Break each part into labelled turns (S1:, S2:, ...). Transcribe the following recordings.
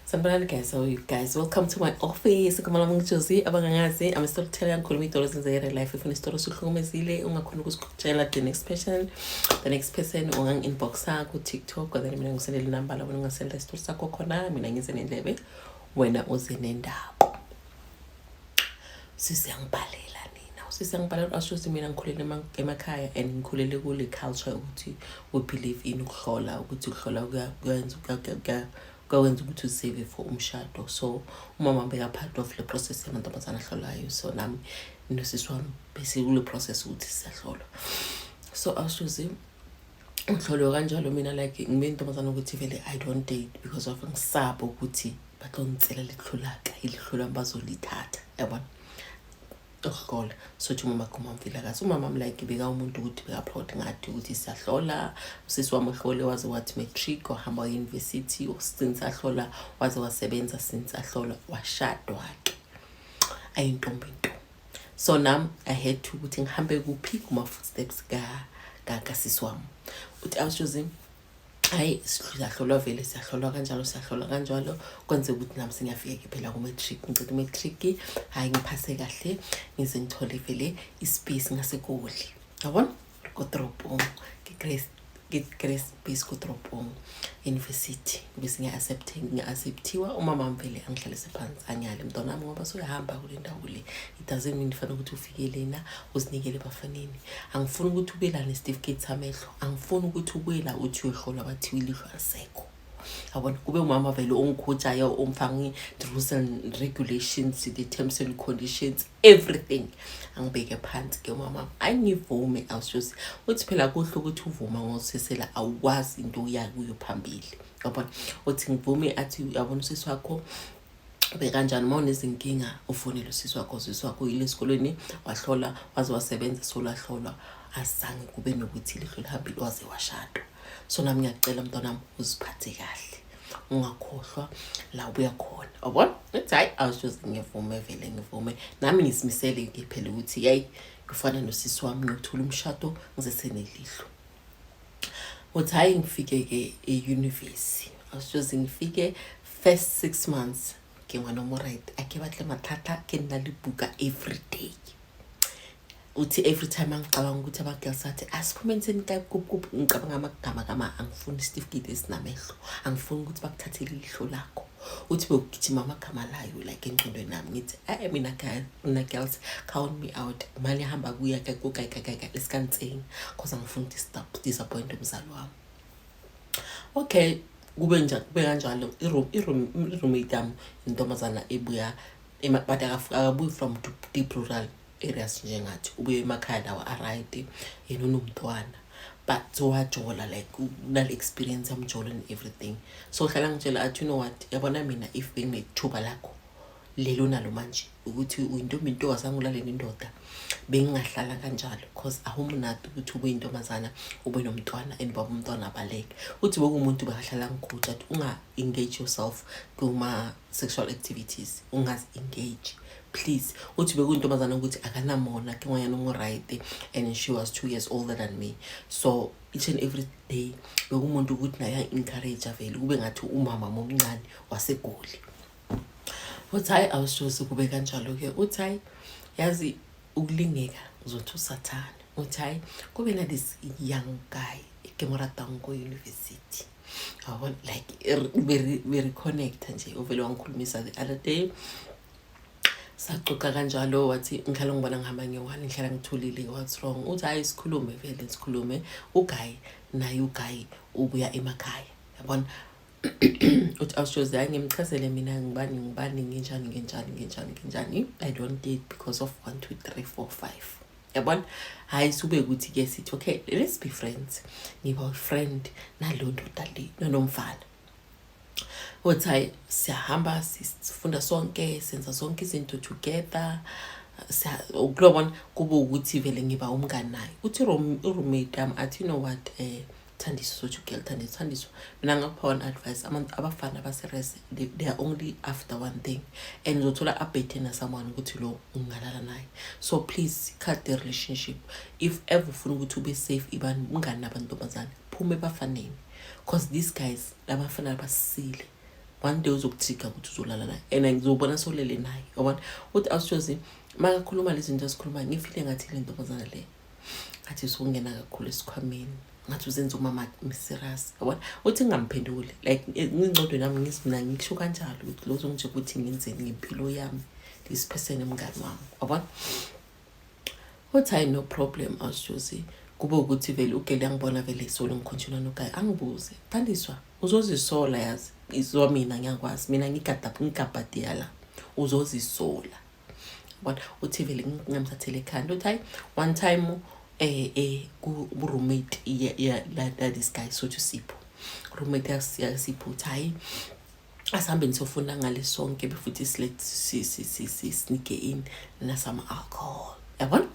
S1: Sanibonani guys, how are you guys? Welcome to my office. Igama lami nguJosie, abangangazi. I'm a storyteller, ngikhuluma iy'tori ezenzeke real life. Ifuna isitori osuhlukumezile, ungakhona ukusikutshela the next person ungangi-inboxa ku-TikTok, then mina ngisendele inamba la wena ungasenda isitori sakho khona, mina ngize nendlebe, wena uze nendaba. Sisi yangibhalela nina, usisi yangibhalela asho ukuthi mina ngikhulele emakhaya and ngikhulele kule culture ukuthi we believe in ukuhlola, ukuthi ukuhlola kuyenza kuyawenza ukuthi usave for umshado. So umama beka part of le process yamantombazane ahlolayo, so nami nosisi wami bese kule process ukuthi siyahlolwa. So awushuzi ngihlolwe kanjalo mina, like ngibe intombazane ukuthi vele I don't date because of ngisaba ukuthi batlongitsela lihlo laka, ilihlo lami bazolithatha, yabona, ukuhlola. So thi umama umama Vilakazi, umama like beka umuntu ukuthi beka-proud ngathi ukuthi siyahlola. Usisi wami uhlole waze wathi matric, wahamba university since ahlola, waze wasebenza since ahlola, washadwa-ke ayintombi nto. So nami I had to ukuthi ngihambe kuphi, kuma-footsteps kasisi wami. Uthi awushozi, hayi, siyahlolwa vele, siyahlolwa kanjalo, siyahlolwa kanjalo, kwenzeka ukuthi nami sengiyafika-ke phela ku-matric. Ngiceda u-matric, hhayi, ngiphase kahle, ngize ngithole vele ispace ngaseGoli, yabona, kotoropong, ke space kotoropong university. Bese ngiya-acceptiwa. Umama wami vele angihlalise phansi, angiyale, "Mntwana wami, ngoba suyahamba kule ndawo le, it doesn't mean fanele ukuthi ufike lena uzinikele ebafaneni. Angifuni ukuthi ube la nesitifiketi samehlo, angifuni ukuthi ubuye la uthi uyohlolwa, bathiwe ilihlo alisekho." Yabona, kube umama vele ongikhutshayo, omfake the rules and regulations, the terms and conditions, everything. Angibeke phansi ke umama, angivume. Awushozi uthi phela kuhle ukuthi uvuma ngosesela, awukwazi into uya kuyo phambili, yabona. Uthi ngivume, athi, "Uyabona, usisi wakho ube kanjani, uma unezinkinga ufonele usisi wakho. Usisi wakho uyile esikolweni, wahlola, waze wasebenza, solahlolwa, azange kube nokuthi ilihlo lihambile, waze washadwa. So nami ngiyacela, mntwanami, uziphathe kahle, ungakhohlwa la ubuya khona," yabona. Uthi hayi, awushoze ngivume vele, ngivume nami, ngizimisele ngiphela ukuthi yayi ngifana nosisi wami, ngiyothola umshado ngizesenelihlo. Uthi hayi, ngifike-ke e-university, awushoze ngifike first 6 months ke ngwana mo right, a ke batle mathata, ke nna le buka every day. Uthi every time angicabanga ukuthi ama-girls athi asiphumeni kuphi, ngicabanga amagama kama, angifuni isitifiketi esinamehlo, angifuni ukuthi bakuthathele ilihlo lakho. Uthi bekugijima amagama layo like engcondweni nami, ngithi eh mina mina girls, count me out, mali ihamba kuya kukakakaka esikantseng, cause angifuni ukuthi disappoint umzali wami. Okay, kube njani, kube kanjalo. I-roommate yami intombazana ebuya, but akabuyi from deep rural areas njengathi, ubuye emakhaya lawa a-right. Yena unomntwana, but wajola, like unale experience yamjolo and everything. So hlala ngitshela athi, "You know what, yabona mina, if benginethuba lakho lelo nalo manje ukuthi uyintombi into wazange ulale nendoda, bengingahlala kanjalo, cause awumnandi ukuthi ube yintombazana, ube nomntwana and baba umntwana abaleke." Uthi bekuwumuntu bekahlala ngikhutha athi, "Unga-engage yourself kuma-sexual activities, ungazi-engage please." Uthi bekuyintombazana ukuthi akanamona, ke ngwanyana ongu-right, and she was 2 years older than me. So each and every day bekumuntu ukuthi naye encourage vele, kube ngathi umama omncane waseGoli. Uthi hayi, awushozi kube kanjalo-ke. Uthi hayi, yazi ukulingeka uzothi usathane. Uthi hayi, kube na this young guy ke mo ratang ko university, yabona, like beri-connecta nje. Uvele wangikhulumisa the other day, saxoxa kanjalo. Wathi, "Ngihlala ngibona ngihamba nge-one, ngihlala ngithulile, what's wrong?" Uthi hayi, sikhulume vele, sikhulume. Uguy naye, uguy ubuya emakhaya, yabona. Uthi awushozi, hayi, ngimchazele mina ngibani, ngibani, nginjani, nginjani, nginjani, nginjani, I don't date because of 1 2 3 4 5, yabona. Hayi, sube ukuthi-ke sithi, "Okay, let's be friends." Ngiba friend nalo ndoda le, nanomfana. Uthi hayi, siyahamba, sifunda sonke, senza zonke izinto together. Kulobona kube ukuthi vele ngiba umngani naye. Uthi i-roommate yami athi, "You know what, Thandiso," sothi ugirl Thandiso, "Thandiso, mina ngakupha one advice. Abantu abafana abaseres, they are only after one thing, and uzothola abhethe na someone ukuthi lo ungalala naye. So please cut the relationship. If ever ufuna ukuthi ube safe, ibani umngani nabantombazane, phume ebafaneni, cause these guys, labafana basile." One day uzokuthika ukuthi uzolala naye and ngizobona solele naye, yabona. Uthi awushozi makakhuluma lezi zinto azikhulumayo, ngifile ngathi le ntombazana le ngathi usukungena kakhulu esikhwameni, ngathi uzenza umama serious, yabona. Uthi ngingamphenduli, like ngingcodweni nami ngizimna ngisho kanjalo ukuthi lo uzongitshela ukuthi ngenzeni ngempilo yami, this person emngani wami, yabona. Uthi hayi, no problem, awushozi kube ukuthi vele ugele angibona vele solo ngikhonjinwa nogayi, angibuze, "Thandiswa, uzozisola yazi, izwa mina ngiyakwazi mina ngigada ngigabhadiya la, uzozisola," yabona. Uthi vele ngingamthathele ekhanda. Uthi hayi, one time ku roommate ya la this guy, sothi Sipho, roommate yaSipho, uthi hayi, asihambe nisofunda ngale sonke befuthi silet si-sneak in nasama alcohol, yabona.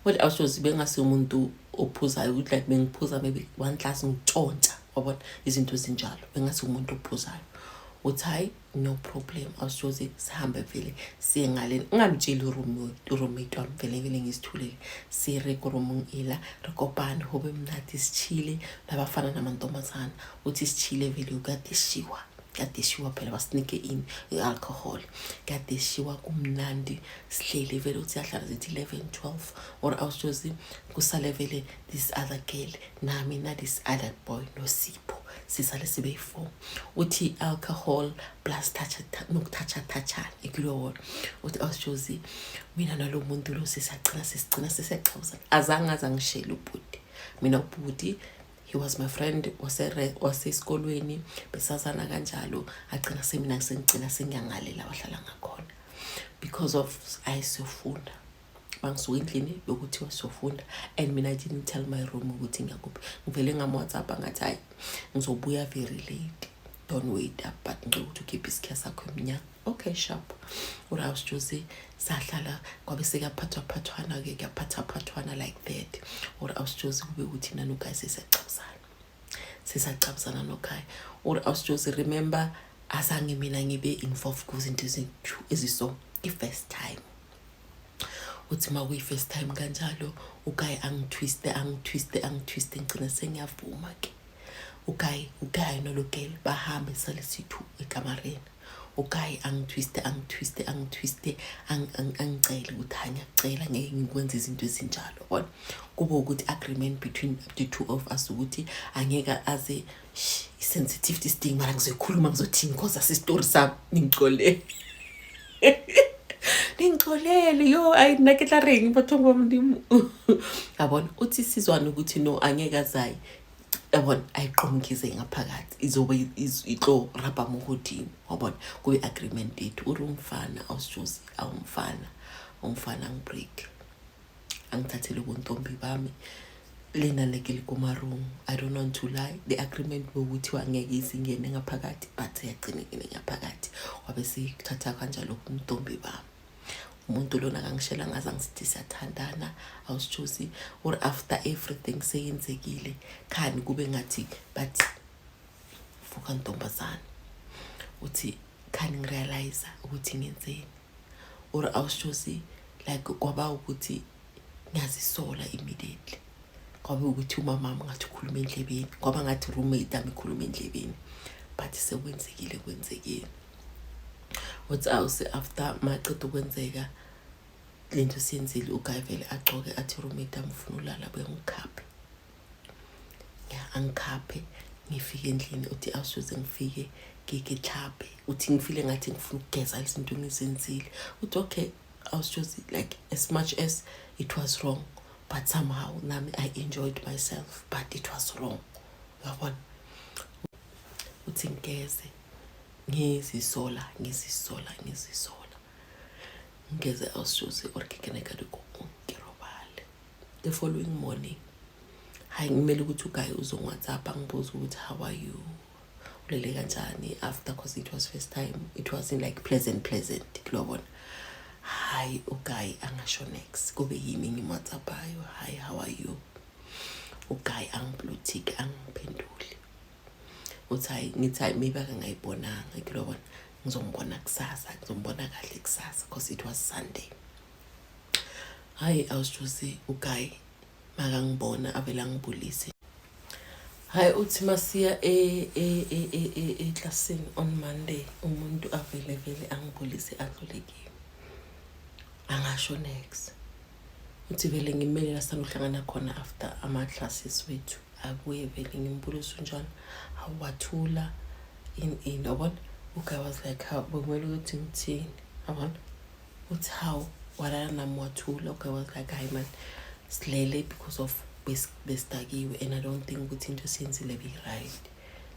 S1: Well, awushozi bengasi umuntu ophuzayo, ukuthi like bengiphuza maybe one glass ngitshontsha, wabona, izinto ezinjalo, bengasi umuntu ophuzayo. Uthi hayi, no problem, awushozi sihambe vele siye ngale, ngingamtsheli uroommate wami, vele vele ngizithulele, siye kurumong ela, re kopane, ho be mnandi, sitshile nabafana namantombazana. Uthi sitshile vele, kuyadishiwa, kuyadishiwa phela, basinike in i-alcohol, kuyadishiwa, kumnandi, sihleli vele. Uthi yahlala zithi 11 12 or awushozi kusale vele this other girl nami na this other boy noSipho, sisale sibe yi-four. Uthi alcohol plus touch, nokuthatha thathana ekulowo. Uthi awushozi mina nalo muntu lo sisagcina sesigcina sesiyachawuzana, azange aze angishele ubhuti. Mina ubhuti, he was my friend wasesikolweni, besazana kanjalo. Agcina semina sengigcina sengiyangalela wahlala ngakhona because of ayisiyofunda, bangisuka endlini bekuthiwa siyofunda and mina I didn't tell my room ukuthi ngiyakuphi. Ngivele ngam-WhatsApp ngathi, "Hayi, ngizobuya very late, don't wait up, but ngicela ukuthi ukhiphe isikhiya sakho emnyango." Okay, sharp. Uraus Jose sahlala kwabe sekuyaphathwaphathwana-ke, kuyaphathaphathwana like that. Or awusjozi kube ukuthi nanoguy sesiyacabuzana, sesiyacabuzana noguy. Or awusjozi, remember, azange mina ngibe involved kuzinto eziso, i-first time. Uthi uma kuyi-first time kanjalo, uguy angitwiste, angitwiste, angitwiste, ngigcina sengiyavuma-ke. Uguy nalo girl bahambe, sale sithu ekamareni. Uguy angitwiste, angitwiste, angitwiste, angicele ukuthi, "Hayi, ngiyacela, ngeke ngikwenze izinto ezinjalo," yabona. Kube ukuthi agreement between the two of us ukuthi angeke aze. I-sensitive this thing, mara ngizoyikhuluma, ngizothini, cause asisitori sami. Ningixolele, ningixolele yo, ayi, nna ke tla reng bathong ba Modimo, yabona. Uthi sizwane ukuthi no, angeke azayi, yabona, ayiqomkize ngaphakathi, izobe itlo rabha mo godimo, wabona, kube agreement yethu. Uri umfana awusijozi, awumfana, umfana angibreak, angithathele ubuntombi bami lena lekele kumarungu. I don't want to lie, the agreement bokuthiwa angeke izingene ngaphakathi, but yagcina ingene ngaphakathi, wabe seyithatha kanjalo ubuntombi bami. Umuntu lona akangishela, ngaze angisithi siyathandana, awusichosi. Or after everything seyenzekile, khani kube ngathi bathi vuka ntombazana. Uthi khani ngirealize ukuthi ngenzeni, or awusichosi like kwaba ukuthi ngiyazisola immediately, kwabe ukuthi umama ngathi ukhuluma endlebeni, kwaba ngathi roommate ami ikhuluma endlebeni, but sekwenzekile, kwenzekile. Uthi awuse after maceda ukwenzeka lento siyenzile, uguy vele agcoke, athi, "Roommate ami, ufuna ulala, buye ngikhaphe." Ya, angikhaphe, ngifike endlini. Uthi awusoze ngifike ngihlaphe. Uthi ngifile ngathi ngifuna ukugeza izinto engizenzile. Uthi okay, I was just like, as much as it was wrong, but somehow nami I enjoyed myself, but it was wrong, uyabona. Uthi ngigeze, ngizisola, ngizisola, ngizisola, ngigeze, awusijozi or ke kene ka dikobong, ke robale. The following morning, hayi, ngimele ukuthi uguy uzongi-WhatsApp angibuze ukuthi, "How are you, ulele kanjani after?" Cause it was first time, it wasn't like pleasant pleasant, kulobona. Hayi, uguy angasho next, kube yimi ngimwhatsappayo, "Hi, how are you?" Uguy angiblue tick, angiphenduli. Uthi hayi, ngithi hayi, maybe akangayibonanga, kulobona, ngizombona kusasa, ngizombona kahle kusasa, cause it was Sunday. Hayi, awusijuzi uguy makangibona avele angibulise. Hayi, uthi masiya eklasini on Monday, umuntu avele vele angibulise, adlule kimi, angasho next. Uthi vele ngimele la sanohlangana khona after ama-classes wethu, abuye vele ngimbulise, "Unjani?" Hawu, wathula in yabona. Uguy was like, "Hawu, bekumele ukuthi ngithini?" Yabona, uthi, "Hawu, walala nami, wathula." Uguy was like, "Hayi man, silele because of besidakiwe and I don't think ukuthi into esiyenzile be-right,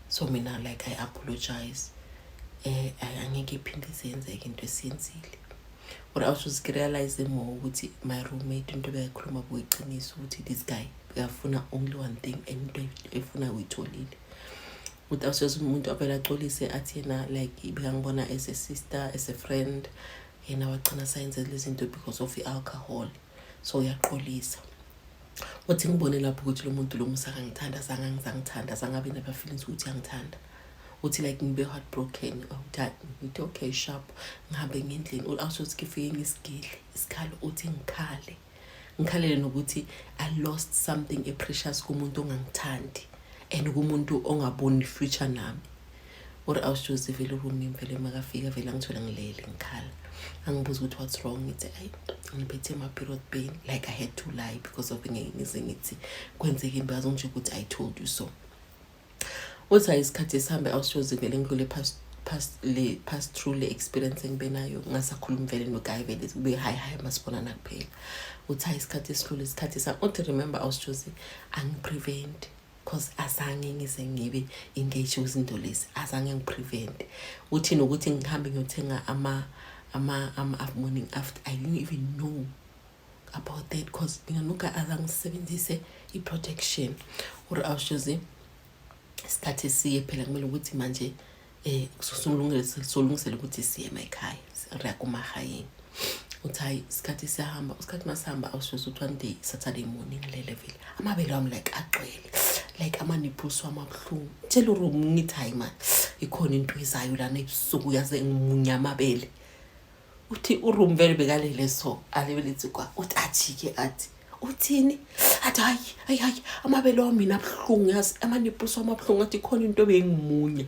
S1: so mina like I apologize, angeke iphinde siyenzeke into esiyenzile." Or I was just realize more ukuthi my roommate, into bekakhuluma buyiqiniso, ukuthi this guy bekafuna only one thing and into efuna uyitholile. Ukuthi awusoze umuntu avele acolise, athi yena like bekangibona as a sister, as a friend, yena wagcina sayenze lezi zinto because of i-alcohol, so uyaqolisa. Uthi ngibone lapho ukuthi lo muntu lo musakangithanda, zange angizangithanda, zange abe naba-feelings ukuthi uyangithanda. Uthi like ngibe heartbroken. Uthi ngithi, "Okay, sharp." Ngihambe ngendlini, awusothi ngifike ngisigidle isikhalo. Uthi ngikhale, ngikhalele nokuthi I lost something e-precious kumuntu ongangithandi and kumuntu ongaboni future nami. Or awushozi vele uroomie vele makafika vele angithola ngilele ngikhala, angibuza ukuthi what's wrong. Ngithi, "Ayi, ngiphethe ama-period pain." Like I had to lie because of ngeke ngize ngithi kwenzeke into nje ukuthi I told you so. Uthi hayi, isikhathi esihambe, awushozi vele ngidlule past le pass through le experience engibe nayo, ngasakhulumi vele noguy, vele kube hayi hayi masibonana kuphela. Uthi hayi, isikhathi esidlule, isikhathi sami. Uthi remember, awushozi, angiprevent cause azange ngize ngibe engage kwizinto lezi, azange ngiprevent. Uthi nokuthi ngihambe ngiyothenga ama morning after, I didn't even know about that cause mina noguy azange sisebenzise i-protection. Or awushozi isikhathi esiye phela kumele ukuthi manje solungisela ukuthi siye emakhaya, riya kumahayeni. Uthi hayi, isikhathi siyahamba, isikhathi masihamba, awushozi ukuthi one day, Saturday morning, ngilele vele, amabele wami like agcwele, like ama-nipples wami abuhlungu. Tshela uroom, ngithi, "Hayi man, ikhona into ezayo lana ebusuku, yaze ngimunya amabele." Uthi uroom vele bekalele, so alebele ethi kwa, uthi ajike, athi, "Uthini?" Athi, "Hayi hayi hayi, amabele wami mina abuhlungu, yazi, ama-nipples wami abuhlungu." Athi ikhona into ebengimunya.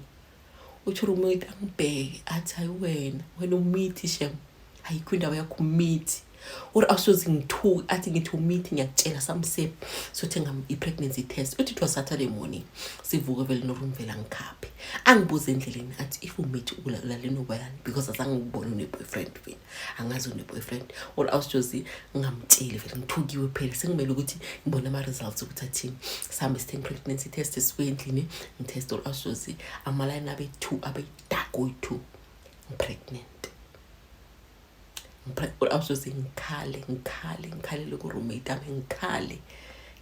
S1: Uthi roommate angibheke, athi, "Hayi wena, wena umithi shem, ayikho indaba yakho, umithi." Or awusoze ngithuke, athi, "Ngithi umithi, ngiyakutshela." Samsep sothenga i-pregnancy test. Uthi it was Saturday morning, sivuke vele noroom vele angikhaphe, angibuze endleleni, athi, "If umithi, ulale nobani? Because azange ngikubone une-boyfriend mina, angazi une-boyfriend." Or awusoze ngingamtsheli vele, ngithukiwe phela, sengimele ukuthi ngibone ama-results ukuthi athini. Sihambe sithenge pregnancy test, sibuye endlini, ngitest. Or awusoze amalayini abe-two, abe-dark oyi-two, ngipregnant. Awusoze ngikhale, ngikhale, ngikhalele ku-roommate ami, ngikhale,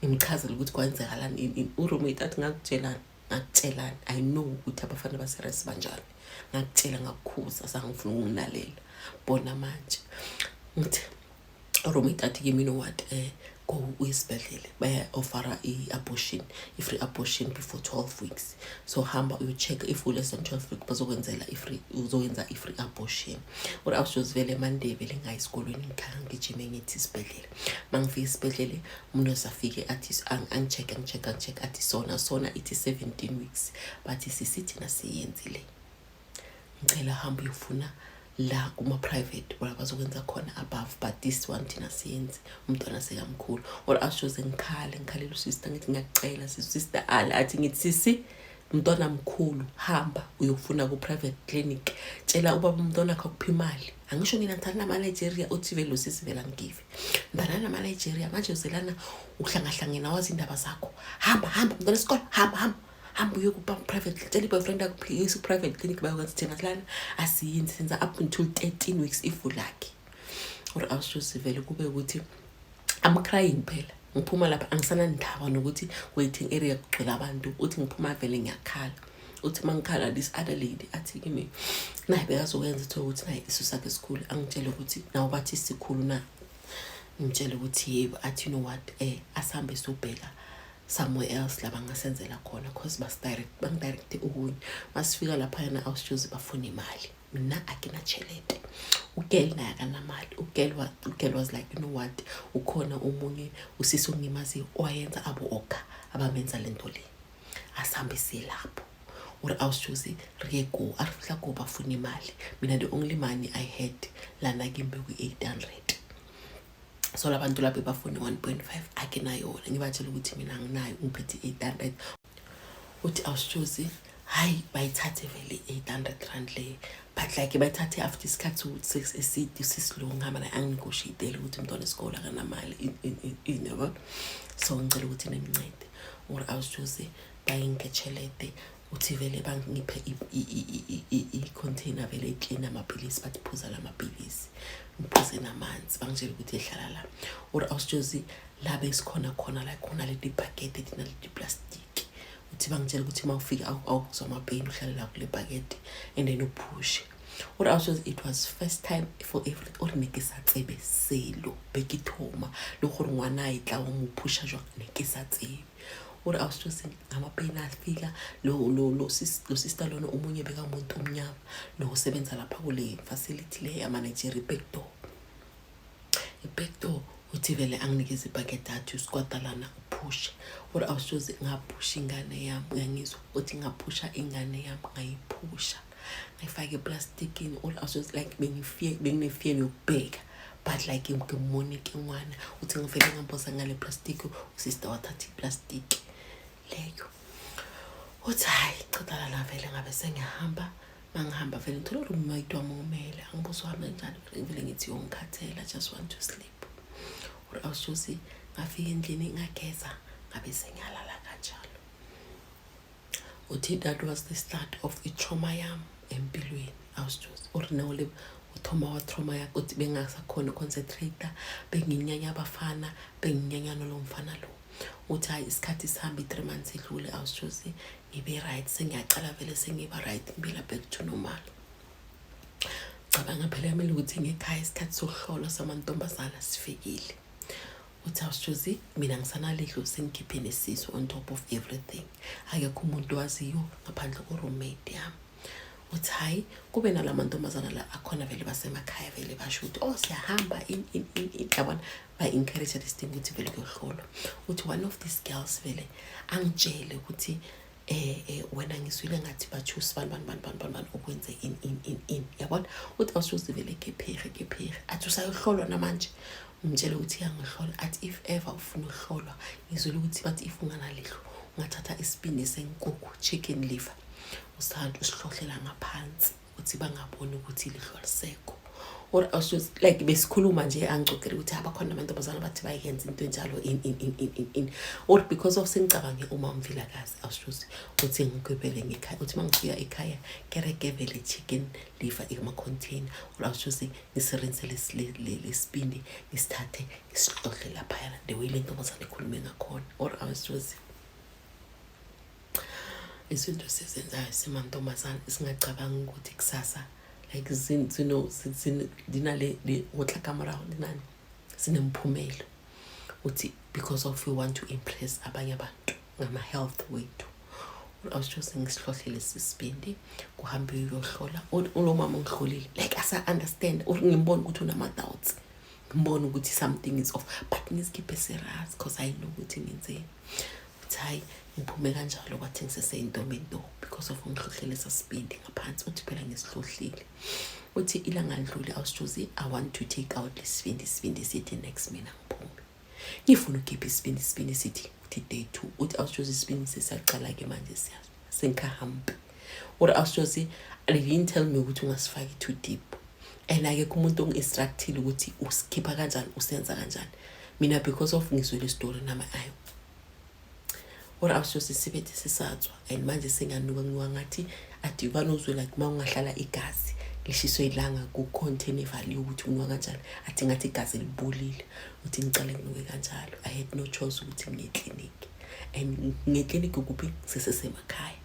S1: ngimchazele ukuthi kwenzekalani. Uroommate athi, "Ngakutshelani? Ngakutshelani? I know ukuthi abafana baseres banjani. Ngakutshela, ngakukhuza, sangifuna ukungilalela. Bona manje." Ngithi roommate athi kimi, "You know what, go uye esibhedlele, baya-offera i-abortion, i-free abortion before 12 weeks, so hamba uyo-check if u-less than 12 week, bazokwenzela i-free, uzoyenza i-free abortion." Or awushozi vele Monday vele ngayi esikolweni, ngikhanga ngijime, ngithi isibhedlele. Ma ngifika esibhedlele, umuntu afike athi angi-check, angi-check, angi-check, athi sona sona ithi 17 weeks. Bathi, "Sisithi nasiyenzile, ngicela hambe uyofuna la kuma-private wala bazokwenza khona above, but this one thina siyenzi, umntwana sekamkhulu." Or ashoze ngikhale, ngikhalela usister, ngithi, "Ngiyacela sister." Ale athi, ngithi, "Sisi, umntwana mkhulu, hamba uyofuna ku-private clinic, tshela ubaba umntwana akho akuphi imali. Angisho mina ngithanda nama-Nigeria." Uthi vele lo sisi vele angigive, "Ngithanda nama-Nigeria manje, uzelana uhlangahlangene, awazi indaba zakho. Hamba, hamba, mntwana esikole, hamba, hamba, hamba uye ku-private, tshela i-boyfriend yakho private clinic bayokwenza, thina lana asiyenzi, senza up until 13 weeks if ulucky." Or awushosi vele kube ukuthi I'm crying phela. Ngiphuma lapha, angisanandaba nokuthi waiting area kugcwele abantu. Uthi ngiphuma vele ngiyakhala. Uthi uma ngikhala, this other lady athi kimi, naye bekazokwenza, uthole ukuthi naye isisu sakhe esikhulu. Angitshele ukuthi nawo bathi sikhulu na, ngimtshele ukuthi yebo. Athi, "You know what, asihambe siyobheka somewhere else la bangasenzela khona," cause basidirect, bangidirecte okunye. Masifika laphayana, awusitshozi, bafuna imali. Mina akinachelete, ugirl naye akanamali. Ugirl was like, "You know what, ukhona omunye usisi ongimaziyo owayenza abo-oka abamenza lento le." Asihambe siye lapho. Uri awusjozi re ye ko, a re fihla ko ba funa imali. Mina the only money I had lana kimi beku-800. So labantu lapho bafuna 1.5, akenayona. Ngibatshela ukuthi mina anginayo, ngiphethe 800. Uthi awusjozi, hayi, bayithathe vele i-R800 le, but like bayithathe after isikhathi eside sisilo ngihamba naye, anginegotiatele ukuthi umntwana esikole akanamali, yabo, so ngicela ukuthi nimncede. Or awusjozi, bayingetshelede. Uthi vele bangiphe i-container vele eclean amapilisi, bathi phuza la mapilisi, ngiphuze namanzi, bangitshela ukuthi ehlala la. Or awusjozi, la besikhona khona la khona leti bhakede tinaleti plastic. Uthi bangitshela ukuthi uma ufika awukuzwa amapeni, uhlale la kule bhakede and then uphushe. Or awusjozi, it was first time for everything. Ore ne ke sa tsebe selo be ke thoma le gore ngwana a e tla wa mo phusha jwang, ne ke sa tsebe. Ore awusjozi, ngamapeni afika lo sister lona omunye bekamuntu omnyama lo usebenza lapha kule facility le yamanager, i-backdoor, i-backdoor. Uthi vele anginikeze ibhakede, athi uskwata lana, uphushe. Ore awusjozi, ngaphusha ingane yami, uyangizwa? Uthi ngaphusha ingane yami, ngayiphusha, ngayifaka eplastikini. Ore awusjozi, like bengifie bengine-fear yokubheka, but like ngimonike ngwana. Uthi ngivele ngamboza ngale plastic, usister wathatha iplastic leyo. Uthi hayi, ceda lana vele ngabe sengiyahamba. Mangihamba vele ngithola uroommate wami ngomele, angibuza uhambe njani, vele ngithi yongikhathela, just want to sleep. Or awusjozi, ngafika endlini, ngageza, ngabe sengiyalala kanjalo. Uthi that was the start of i-trauma yami empilweni. Awusjozi, uri nawule uthoma wa trauma yakho. Uthi bengasakhona uconcentrate, benginyanya abafana, benginyanya nalo mfana lo. Uthi hayi, isikhathi sihambe, i-3 months edlule, awusjozi, ngibe right, sengiyacala vele sengiba right, ngibuyela back to normal. Cabanga phela kumele ukuthi ngekhaya isikhathi sokuhlolwa samantombazana sifikile. Uthi awusjozi, mina ngisanalidlo, sengikhiphe nesisu on top of everything, akekho umuntu waziyo ngaphandle ko-roommate yami. Uthi hhayi, kube nala mantombazana la akhona vele basemakhaya, vele basho ukuthi oh, siyahamba in in in in, yabona, ba-encourage this thing ukuthi vele kuyohlolwa. Uthi one of these girls vele angitshele ukuthi wena, ngizwile ngathi bathi usibani bani bani bani bani bani ukwenze in in in in, yabona. Uthi awusuze vele kephere kephere, athi usayohlolwa namanje. Ngimtshele ukuthi iyangihlola. Athi if ever ufuna ukuhlolwa, ngizwile ukuthi bathi if unganalihlo ungathatha isibindi senkukhu, chicken liver, usithanda usihlohlela ngaphansi ukuthi bangaboni ukuthi ilihlo alisekho. Or like besikhuluma nje, angicocela ukuthi abakhona amantombazana bathi bayenza into enjalo in in in in in in. Or because of sengicabange uma umvilakazi, awushuzi, uthi ngigibele ngekhaya. Uthi uma ngifika ekhaya, kereke vele chicken liver ema-container. Or awushuzi, ngisebenzise lesibindi, ngisithathe, ngisihlohle laphayana the way le ntombazane ikhulume ngakhona. Or awushuzi, izinto esizenzayo simantombazane singacabangi ukuthi kusasa like dinale go tla ka morago dinane sinemphumelo. Uthi because of we want to impress abanye abantu ngama-health wethu, awusho, ngisihlohle lesi sibindi, kuhambe uyohlola. Ulo mama ungihlolile, like asa-understand or ngimbona ukuthi unama-doubts, ngibona ukuthi something is off, but ngizikhiphe serious because I know ukuthi ngenzeni. Uthi hayi, ngiphume kanjalo, kwathi ngiseseyintombi nto because of ngihlohlelesa sibindi ngaphansi. Uthi phela ngisihlohlile. Uthi ilanga lidlule, awusitshozi, I want to take out lesibindi, isibindi sithi next mina ngiphume, ngifuna ukukhipha isibindi, isibindi sithi. Uthi day 2, uthi awusitshozi, isibindi sesiyaqala-ke manje sengikhahambe. Or awusitshozi, they didn't tell me ukuthi ungasifaki too deep and akekho umuntu ongi-instructile ukuthi usikhipha kanjani, usenza kanjani. Mina because of ngizwele isitori nami ayo. Or awusitshozi, sibethe sisatswa and manje sengiyanuka, nginuka ngathi adi banozwe like uma ungahlala igazi lishiswe ilanga ku-container evaliwe ukuthi unuka kanjani. Athi ngathi igazi libolile. Uthi ngicale nginuke kanjalo. I had no choice ukuthi ngiye ekliniki and ngekliniki kuphi, sesesemakhaya,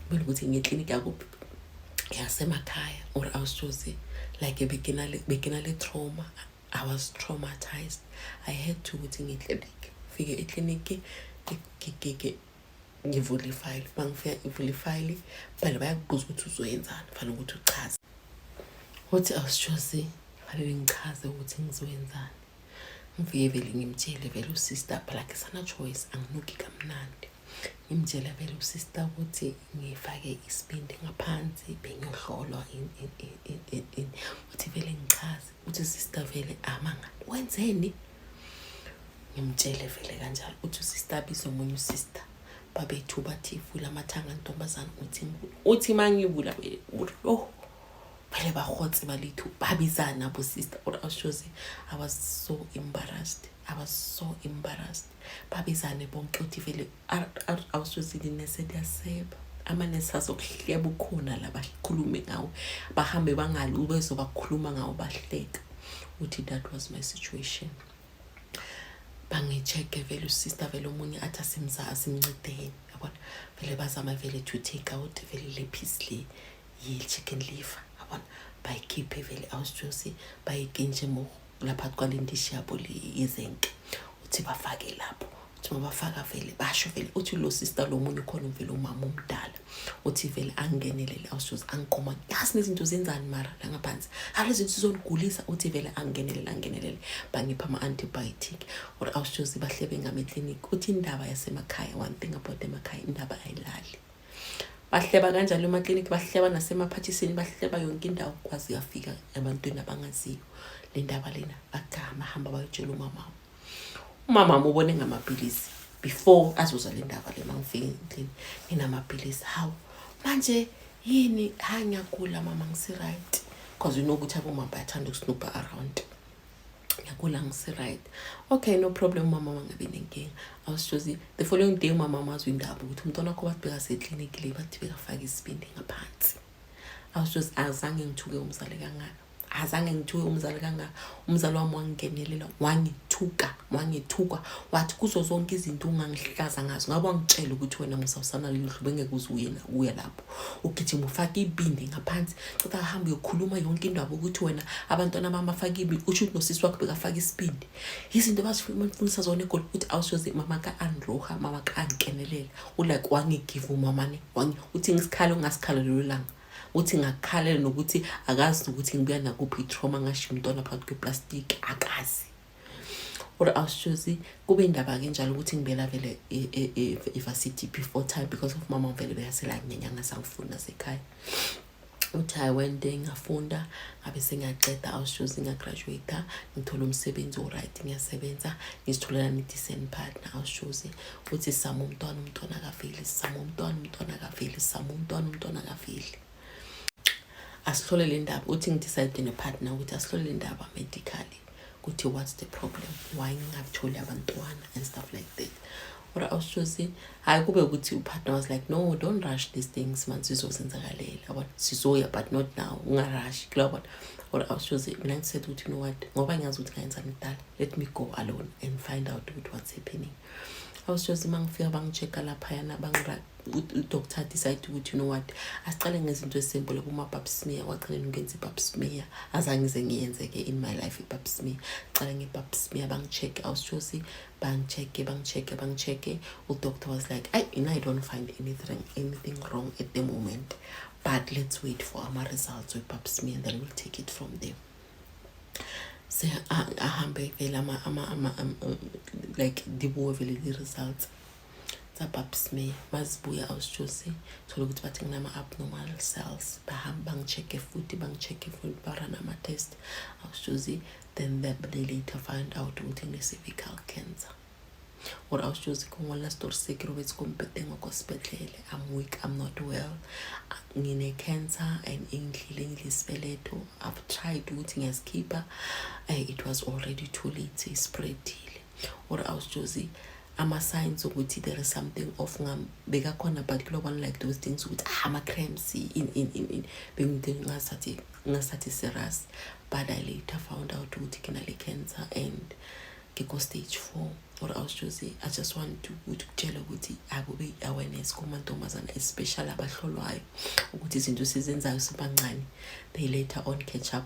S1: kumele ukuthi ngiye ekliniki yakuphi, yasemakhaya. Or awusitshozi, like bekinale trauma, I was traumatized. I had to ukuthi ngiye ekliniki. Fike ekliniki, ngivule ifayili. Uma ngifika ngivule ifayili, phela bayakubuza ukuthi uzoyenzani, fanele ukuthi uchaze. Uthi awusitshozi, fanele ngichaze ukuthi ngizoyenzani. Ngifike vele ngimtshele vele usister phela ke sana choice, anginuki kamnandi. Ngimtshela vele usister ukuthi ngifake isibindi ngaphansi, bengiyohlolwa in. Uthi vele ngichaze, uthi sister vele amanga wenzeni. Ngimtshele vele kanjalo. Uthi usister abize omunye usister, babethu bathi, "Vula amathanga, ntombazana." Uthi mangivula vele, oh, vele bahotse balithu, babizana abo-sister. Or awushozi, I was so embarrassed, I was so embarrassed. Babizane bonke. Uthi vele awusozini nese liyaseba, amanesi azokuhleba ukhona la, bakhulume ngawo, bahambe bangali ubezo bakhuluma ngawo, bahleka. Uthi that was my situation. Bangi-check-e vele usister vele omunye athi asimza, asimncedeni, yabona. Vele bazama vele to take out vele le piece le ye-chicken liver, yabona, bayikhiphe vele, awusjosi, bayikenje mo lapha kwale ndishi yabo le yezenke. Uthi bafake lapho. Uthi mabafaka vele, basho vele, uthi lo sister lo munye ukhona vele, umama omdala, uthi vele angenelele, awusjosi, angikoma yazi nezinto zenzani mara la ngaphansi, alo zinto zizonigulisa. Uthi vele angenelele, angenelele, bangipha ama-antibiotic. Or awusjosi, bahlebe ngami eklinikhi. Uthi indaba yasemakhaya, one thing about emakhaya, indaba ayilali. Bahleba kanjalo emaklinikhi, bahleba nasemaphathisini, bahleba yonke indawo, kwazi yafika ebantwini abangaziyo le ndaba lena. Bagama hamba bayotshela umamama. Umamama ubone ngamapilisi before azoza le ndaba le. Mangifike endlini nginamapilisi, hawu, manje yini? Hayi, ngiyagula mama, ngisi-right, because you know ukuthi abomama bayathanda ukusnoopa around. Ngiyagula, ngisi-right. Okay, no problem mama, mangabe nenkinga. Awusitshozi, the following day umama mazwe indaba ukuthi umntwana wakho bathi bekaseklinikhi le, bathi bekafaka isibindi ngaphansi. Awusitshozi, azange ngithuke umzali kangaka, azange ngithuke umzali kangaka. Umzali wami wangingenelela, wangithuka, wangithuka, wathi kuzo zonke izinto ungangihlaza ngazo, ngabe wangitshela ukuthi wena musawusana lelo hlobo, engeke uze uye uye lapho, ugijima ufake ibindi ngaphansi, ceda ahambe uyokhuluma yonke indaba ukuthi wena abantwana bami bafake ibindi, usho ukuthi nosisi wakho bekafaka isibindi, izinto abazifundisa zona egoli. Uthi awushozi, mama ka-androha, mama ka-angenelela, ulike wangigiva umamane, uthi ngisikhale ungasikhala lelo langa. Uthi ngakhalela nokuthi akazi nokuthi ngibuya nakuphi i-trauma, ngashiya umntwana phakathi kweplastiki, akazi. Or awushozi, kube indaba-ke njalo ukuthi ngibuyela vele e-varsity before time because of mama vele bekasela ngenyanga sangifuni nasekhaya. Uthi I went there, ngafunda, ngabe sengiyaceda, awushozi, ngagraduate, ngithola umsebenzi o-right, ngiyasebenza, ngizitholela ne-decent partner. Awushozi, uthi sama umntwana, umntwana akaveli, sama umntwana, umntwana akaveli, sama umntwana, umntwana akaveli. Asihlole le ndaba. Uthi ngidecide nepartner ukuthi asihlole le ndaba medically, ukuthi what's the problem, why ngingatholi abantwana and stuff like that. Or awushozi, hayi, kube ukuthi upartner was like, "No, don't rush these things man, sizozenzakalela, yabona, sizoya but not now, ungarush kulabona." Or awushozi, mina ngisaid ukuthi, you know what, ngoba ngiyazi ukuthi ngayenzani kudala, let me go alone and find out ukuthi what's happening. Awushozi, uma ngifika bangi-check-a laphayana, udoctor decide ukuthi, you know what, asicale ngezinto ezisimple kuma-pap smear. Kwagcineni ngenza i-pap smear, azange ngize ngiyenze-ke in my life i-pap smear. Cala nge-pap smear, bangi-check-e, awushozi, bangi-check-e, bangi-check-e, bangi-check-e. Udoctor was like, I, I don't find anything wrong at the moment, but let's wait for ama-results we-pap smear and then we'll take it from there. Se ahambe vele like dibuwe vele di-results tsa pap smear. Mazibuya, awusitshosi, thola ukuthi bathi nginama-abnormal cells. Bahambe bangi-check-e futhi, bangi-check-e futhi, barun ama-test, awusitshosi. Then they later find out ukuthi ngine-cervical cancer. Or awusitshosi, kungwala story se ke robetse ko mpeteng wa kwa sepetlele. I'm weak, I'm not well, ngine-cancer and ingidlile, ngidle isibeletho. I've tried ukuthi ngiyasikhipha, it was already too late, ispreadile. Or awusitshosi, ama-signs ukuthi there is something off ngami bekakhona, but kulo one like those things ukuthi ah, ama-cramps in bengithi ngasathi serious, but I later found out ukuthi ke na le cancer and ngiko stage 4. Or awusitshosi, I just want to ukuthi kutshela ukuthi akube i-awareness kumantombazana, especially abahlolwayo, ukuthi izinto sizenzayo sibancane, they later on catch up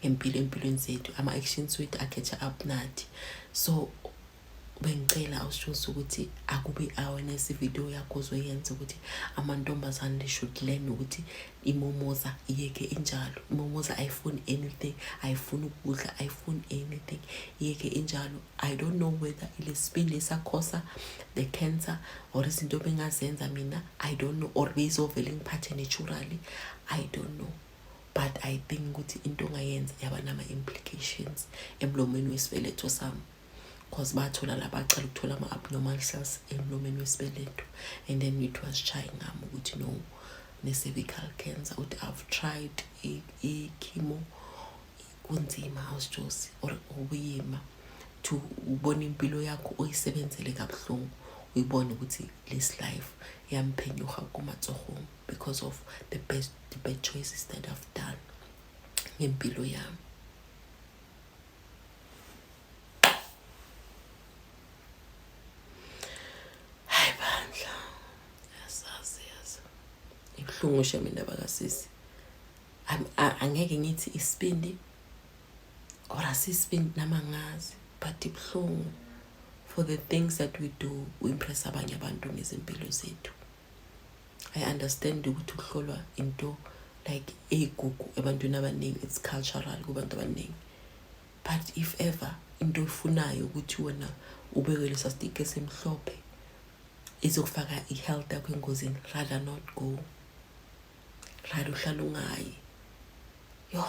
S1: ngempilo empilweni zethu, ama-actions wethu a-catch up nathi. So Bengicela awusitshosi ukuthi akube awareness video yakho ozoyenza ukuthi amantombazane they should learn ukuthi imomoza iyeke injalo. Imomoza ayifuni anything, ayifuni ukudla, ayifuni anything, iyeke injalo. I don't know whether ilesibindi esakhosa the cancer or izinto bengazenza mina, I don't know, or beyizovele ngiphathe naturally, I don't know, but I think ukuthi into ongayenza yaba nama-implications emlomeni wesibeletho sami, cause bathola la bacala ukuthola ama-abnormal cells emlomeni wesibeletho, and then it was trying ngami ukuthi no, ne-cervical cancer, uthi I've tried i-chemo, kunzima awusijosi or ukuyima to ubone impilo yakho oyisebenzele kabuhlungu, uyibone ukuthi this life yamphenyuha kumatsohong because of the bad choices that I've done ngempilo yami. Hayi bandla, yasazi yazi ibuhlungu shem indaba kasisi. Angeke ngithi isibindi or asisibindi nama ngazi, but ibuhlungu for the things that we do impress abanye abantu ngezimpilo zethu. I understand ukuthi ukuhlolwa into like eyigugu ebantwini abaningi, it's cultural kubantu abaningi, but if ever into oyifunayo ukuthi wena ubeke lesa stick esimhlophe izokufaka i-health yakho engozini, rather not go, rather uhlala ungayi. Yo.